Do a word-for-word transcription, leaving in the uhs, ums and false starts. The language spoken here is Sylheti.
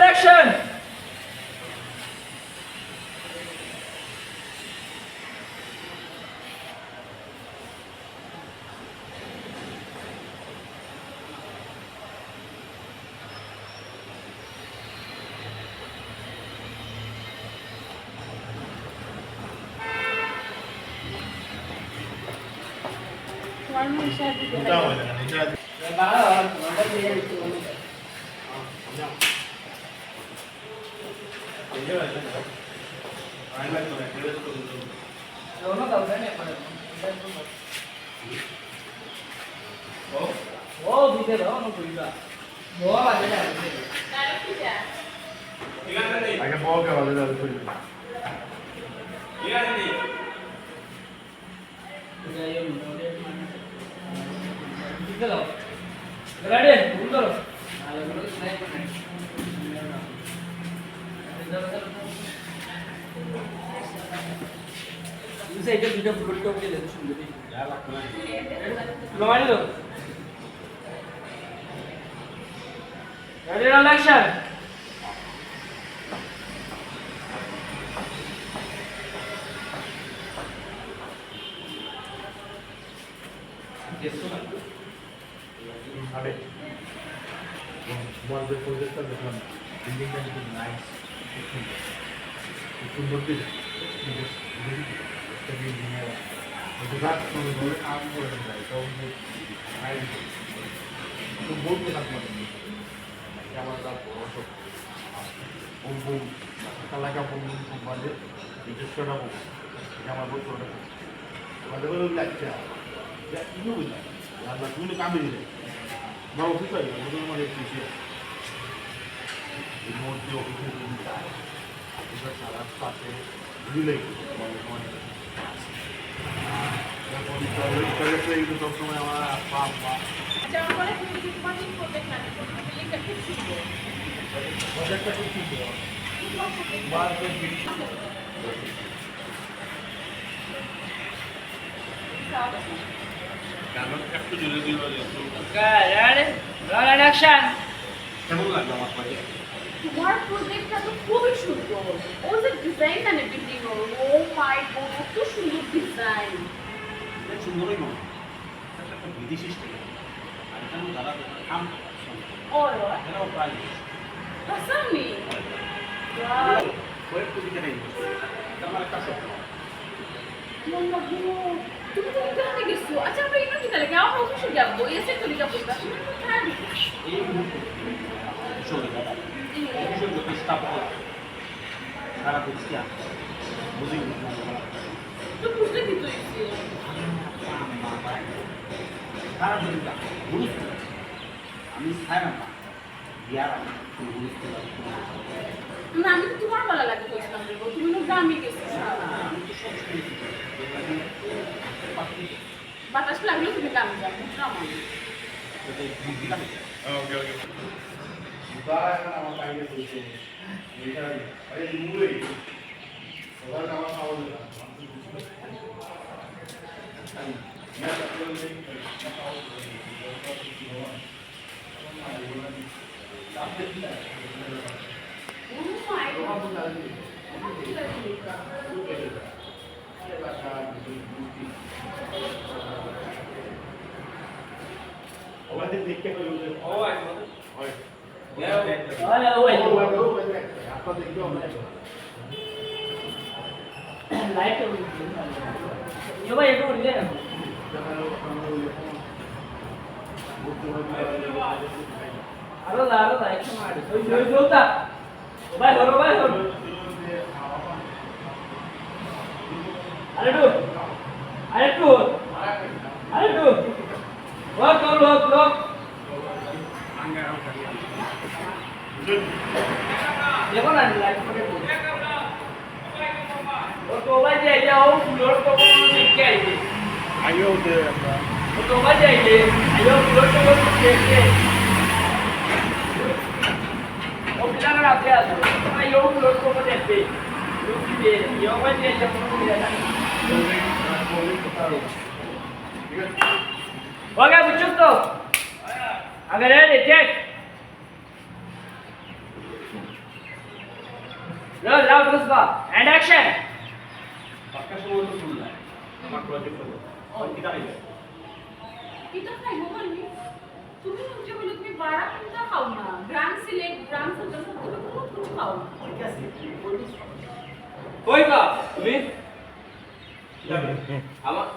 Action! আগে বউকে ভালো লাগবে। Ready, roll, action. আরে, তোমার যে পরিবেশটা দেখলাম, বিল্ডিংটা কিন্তু নাইস, খুব সুন্দর, খুব সুন্দর ডিজাইন। বিদেশ, বিদেশি ডিজাইন, একটা বিল্ডিং এর একটা বিরাট সুন্দর করে কাম করে দেয়, এটা অদ্ভুত নাইস। তো বলতে থাকবো না, এটা আমার একটা বড় শক্তি। বুম বুম, একটা লাগা বুম বুম কোম্পানির নিজস্ব একটা বুম, এটা আমার বলতে ওটা। তোমাদের ওই লাগছে, ইয়ে বুঝলাম, রান্না তুমি কামে দিলে। আমার অফিস হয়, আমাদের আমার এফ সি সি আছে। এই মুহূর্তে অফিসে যদি যায়, অফিসের সারা সাথে মিলে তোমাদের তোমাদের এখন ইন্টারনেট, ইন্টারনেট তো এইগুলো সবসময় আমার আব্বা, আব্বা। আচ্ছা, আমার মনে হয় তুমি তোমার এই প্রজেক্ট না, তোমার বিল্ডিংটা খুব সুন্দর। প্রজেক্টটা খুব সুন্দর। খুব সুন্দর। কারণ একটু জুড়ে দিয়ে বলে, একটু ওকে, ready, roll and action. কেমন লাগলো আমার project? তোমার প্রজেক্টটা তো খুবই সুন্দর। ও যে ডিজাইন, মানে, বিল্ডিং, ও মাই গড, কত সুন্দর ডিজাইন। এটা সুন্দরই মনে হয়। এটা একটা বিদেশি স্টাইল। আর এখানে যারা যারা কাম করে, ওই, ওই। এরাও প্রায় বিদেশি। হাসানি। ওয়াও। কয়েক কোটি টাকা ইনভেস্ট করে। এটা আমার একটা স্বপ্ন। মোল্লা গো, তুমি তো গ্রামে গেছো। আচ্ছা, আমরা ইনো কিতা লাগে? আমরা অফিসে যাবো, এসে চলে যাবো। এই মুহূর্তে অফিসে যাবো। অফিসের যত স্টাফ আছে, তারা বুঝতে আসে। বুঝি না। তো বুঝলে কি তো হইছে? তারা যদি বুঝতে, আমি ছাড়া না। ইয়ার আমি কোনো জিনিস করলাম, কোনো কিছু করলাম। না, আমি তো তোমার ভালা লাগে কইছিলাম রে, তুমি তো গ্রামে গেছো। না, না, আমি তো সব সময় কি করি? বাতাস লাগলে তুমি গ্রামে যাও, বুঝলাম আমি। ওকে, ওকে। আরে, মুম্বাই। আরো না, আরো না, একশো মারি। ওই, ওই, ওই, ওটা। ভাই, হলো, ভাই, হলো। আরেকটু। আরেকটু। আরেকটু। Lock, lock, lock, lock. দেখো না, live করে বল। ও তো ভাই যে এটা ও floor তো কোনো দিকে আইবে। আইও দে আমরা। ও তো ভাই যে এই যে, আইও floor তো কোনো দিকে আইবে। ও পিলার রাতে আসো। ভাই ও floor তো কোনো দেখবে। ও কি দে, ইয়ে ভাই যে এটা কোনো দিকে না। ঠিক আছে। ওকে, বুঝছো তো? আগে ready, check. Roll, loud, Rusba, and action. বাক্কা সময় তো শুনলাম। আমার প্রজেক্ট হলো। ও, কিতা হইল? কিতা খাইব বলবি? তুমি মনে বলো তুমি বারা কোনটা খাও না? গ্রাম সিলেট, গ্রাম সুলতান, তুমি কোনো কিছু খাও না। ঠিক আছে, তুমি কোন কিছু খাও? কই বা তুমি? কিতা হইল? আমার